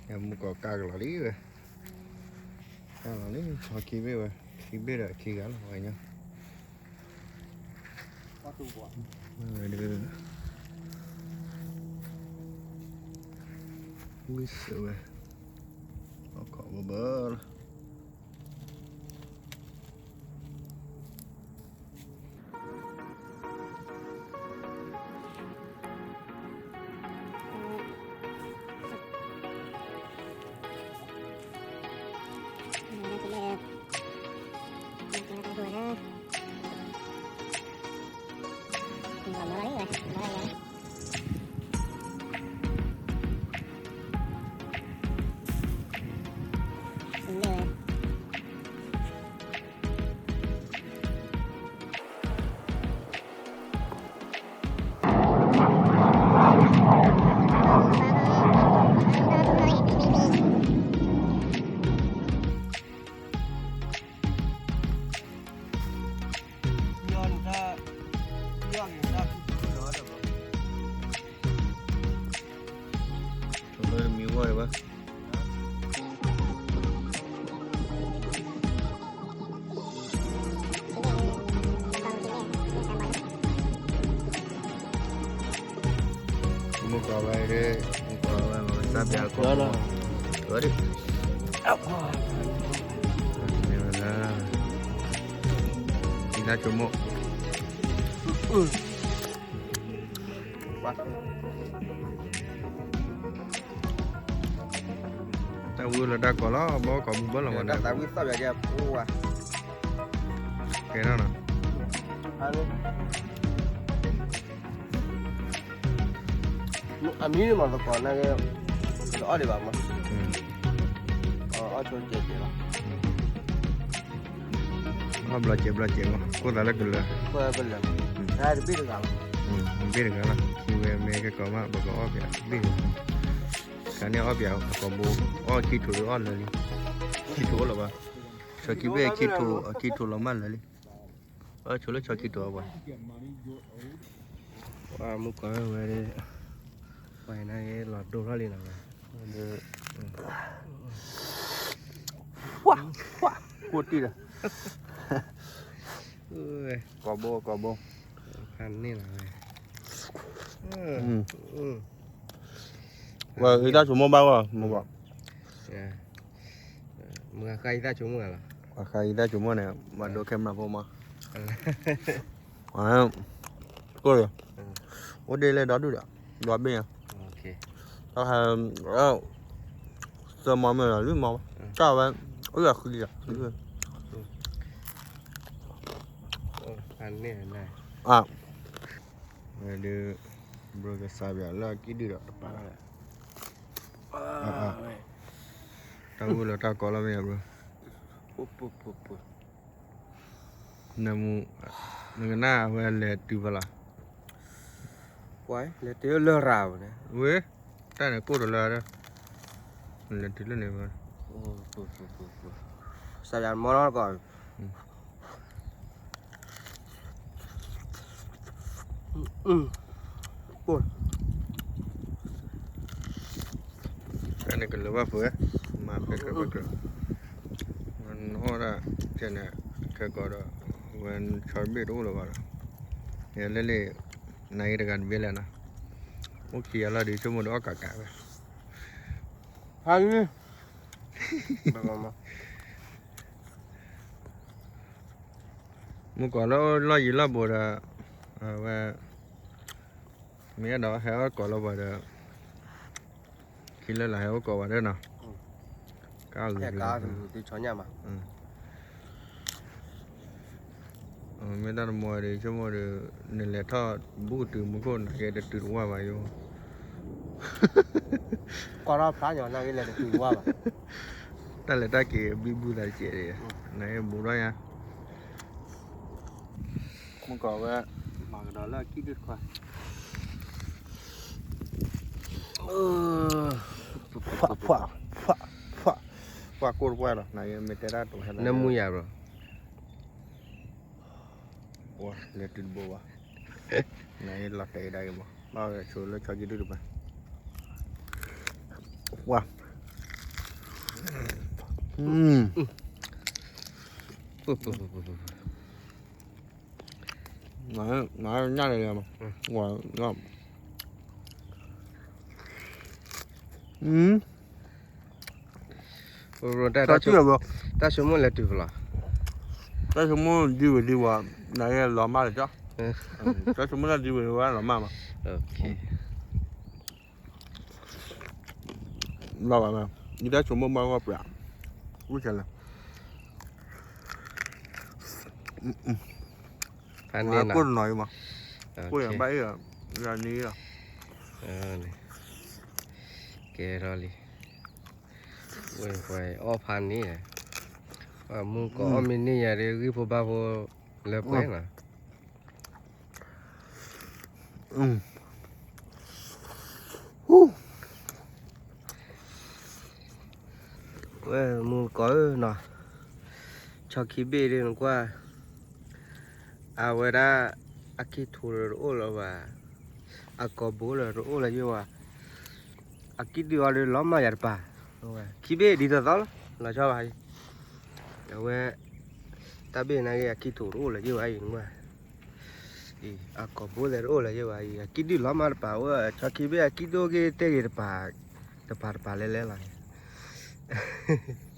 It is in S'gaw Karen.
မူကီၢ်ကါကလီၤလံဝဲ, ကါလီၤလံ ဆီခံဘ့ၣ်ဝဲ, ခံဘ့ၣ်ဒီးခံဂၤလီၤဝဲညါ, ဝံၤစၢၤဝဲ, အခီၣ်ဘၢဘၢလီၤ. မ့ၢ်ဝဲဒၣ်ဘၣ် မုၢ်ကီၢ်ဝဲဒၣ်, မုၢ်ကီၢ်ဝဲ စၢ်ပျးကီၢ်ဝဲဒၣ်, မ့ၢ်ဝဲဒၣ်, အံၤလၢကၠိမိၢ် တၢ်ဝံၤလၢတၢ်ကီၢ်လီၤ ဘီကီၢ်မူဘၢလီၤဝဲဒၣ်, ကဲထီၣ်နီၤ, အမံၤန့ၣ်မ့ၢ်သကိးနာ်က့, တအီၣ်ဒံးဘၣ်မး, အီၣ်ဆိကဲးကဲးလီၤ. အီၣ်ဘျီကဲးဘျီကဲးမး ကိၢ်သးလၢကလၢာ်, ကလၢာ်, တဘ့ၣ်တဂၤလီၤ, တဘ့ၣ်တဂၤလီၤ ခံဝဲမ့ၢ်ကဲကီးမး ပကအီၣ်ပၠးဘ့ၣ်တဂၤ, တၢ်န့ၣ်အီၣ်ပၠးအကီၢ်ဘိ, အီၣ်ခံထိးဒီးအီၣ်လၢာ်လံ, ခံထိးအိၣ်လၢၤဘၣ်, ဆီခံဘ့ၣ်ခံထိး အခံထိးလီၤမးလၢာ်လံ, အီၣ်ဆိလၢဆီခံထိးအပှၤ ပှၤမုၢ်ကီၢ်ဝဲဒၣ်, ပှၤနာ်က့လီၤဒိၣ်ထီၣ်လံနီၤ, ကိၢ်တံၢ်ဒီး, ကီၢ်ဘိ ကီၢ်ဘိ, ဖးန့ၢ်လီၤဝဲ, ဝဲအံၤတၢ်ဆိကမိၣ်ဘၣ်ဝဲ, မုၢ်ကီၢ်, မုၢ်ဃါအံၤတၢ်ဆိကမိၣ်လီၤ, ဃါအံၤတၢ်ဆိကမိၣ်န့ၣ် ဘၣ်ဒိ camera ဖိမး ကိၢ်, အိၣ်ဒ့လၢဒီဒူၣ်ဒီး, ဒီဘ့ၣ်ညါ, တၢ်ဟဲ, သၢမီမ့ၢ်လီၤ လွံၢ်မီ, တၢ်ဝဲ, အိၣ်ယၤဃံလံ, ဝဲဒၣ်, ဘျီကစၢ်ပၠးလၢအကံၣ်ဒုၣ်ဒီးတပာ်လီၤ, တၢ်ဝံၤလၢတၢ်ကီလီၤမ့ၢ်ယါဘျီ နမူ, နကနၣ်အဝဲလဲၤတုၤဖဲလဲၣ်, လဲၤတုၤလၢရၤဝဲန့ၣ်, ဝဲ, တၢ်န့ၣ်ကိၢ်တလၢဒီး, လဲၤတုၤလၢန့ၣ်, စၢ်ယၤမီလီၤကီး တၢ်န့ၣ်ကလၢၤဘၣ်ဖုး, မၤဖဲကြၢးဘၣ်ကြၢး, နီၢ်ဒၣ်, ကဲန့ၣ်, ခဲကီးဒီး, ဝဲဆီတဘ့ၣ်တအိၣ်လၢၤဘၣ်ဒီး, ယလဲၤလံ, နၤအံၤတဂၤတဘ့ၣ်လဲၣ်နီၤ, အိၣ်ခံဂၤလီၤဒီး ဆိကမိၣ်ဒီးအီၣ်ကးကးဝဲ, ဟါ မုၢ်ကီၢ်လၢလီၢ်ယံၤလီၢ်ဘူးဒီး, အဝဲ, မ့ၢ်အဲၣ်ဒိးဟဲအီၣ်ကီၢ်လၢပှၤဒီး, ခံလၢလၢဟဲအိၣ်ကီၢ်ဝဲဒၣ်နီၤ, ကါဂ့ၤ, မ့ၢ်တၢ်တမီၤဒီး ဆိကမိၣ်ဒီး, နလဲၤထီၣ်ဘူၣ်တုၤမူခိၣ် နကဲတတုၤတဝၢ်ဘၣ်ယိၤ, ကီၢ်ထီၣ်ဖျါညီနကလဲၤတတုၤတဝၢ်ဘၣ်, တၢ်လဲၤတၢ်က့ၤဘံဘူသးတကဲး, နကဲဘူးထီၣ်ညါ မုၢ်ကီၢ်ဝဲ, မၤကဒီးလၢအကံၣ်ဒုၣ်တခွါ, ပှၤကိၢ်တပှၢ်လီၤ နမ့ၢ်တဲဒၣ်တိၤဟဲလၢ, လဲၤတုၤတဘိဘၣ်, နလီၤတဲာ်ဒၣ်က့ၤဘၣ် ဘၣ်ဝဲဆိလၢဆီကံၣ်ဒုၣ်တပၤ, ပှၤ, อืม อืม ปุ๊บปุ๊บปุ๊บปุ๊บปุ๊บ มา มา ง่ายเลยอะ อืม ว่า ก็ อืม โอ้ โอ้ တၢ် တၢ်ဆိကမိၣ် တၢ်ဆိကမိၣ်လဲၤတုၤဖဲလဲၣ် တၢ်ဆိကမိၣ်ဒံဝဲဒံဝဲ နကလီၤမၢ်လၢၤကၠီ တၢ်ဆိကမိၣ်တၢ်ဒံဝဲဝဲလီၤမၢ်မး လီၤဘၣ်မး ယတၢ်ဆိကမိၣ်ဘၣ်ဂီၢ်ပြး အိၣ်ဆဲလဲၣ် ဖးန့ၢ်နီၤ ကိၣ်တနီၤအံၤမး ကိၣ်ယဘၣ်အ့ၣ်လီၤ ယၤန့ၣ်လီၤ ကဲထီၣ်လံ ဝဲပှၤအီၣ်ဖးန့ၣ် မူကီၢ်အီၣ်မ့ၢ်န့ၢ်ယၤဒီးဂံၢ်ဖိဘါဖိလၢပှဲၤနီၤ ဝဲမူကီၢ်ဧၢနီၤ ဆီခံဘ့ၣ်ဒ်နကွၢ် အဝဲဒၣ် အခံထူးဒီးတအိၣ်လၢၤဘၣ် အကိာ်ဘိလၢၤတအိၣ်လၢၤယဲၢ်ဝဲ အကံၣ်ဒုၣ်အီၤဒီးလီၤမၢ်ယၤတပၤ ခံဘ့ၣ်ဒ်သိးသိးလီၤ လီၤဆီဘၣ် အဝဲ တၢ်ဘ့ၣ်နာ်က့ အခံထူးတအိၣ်လၢၤယဲၢ်ဝဲအံၤနကွၢ် အကိာ်ဘိလၢၤတအိၣ်လၢၤယဲၢ်ဝဲအံၤ အကံၣ်ဒုၣ်လီၤမၢ်တပၤ အဝဲဆီခံဘ့ၣ်အကံၣ်ဒုၣ်က့ၤတဲဂ့ၤတပၤ တပၤတပၤလဲၤလဲၤလီၤ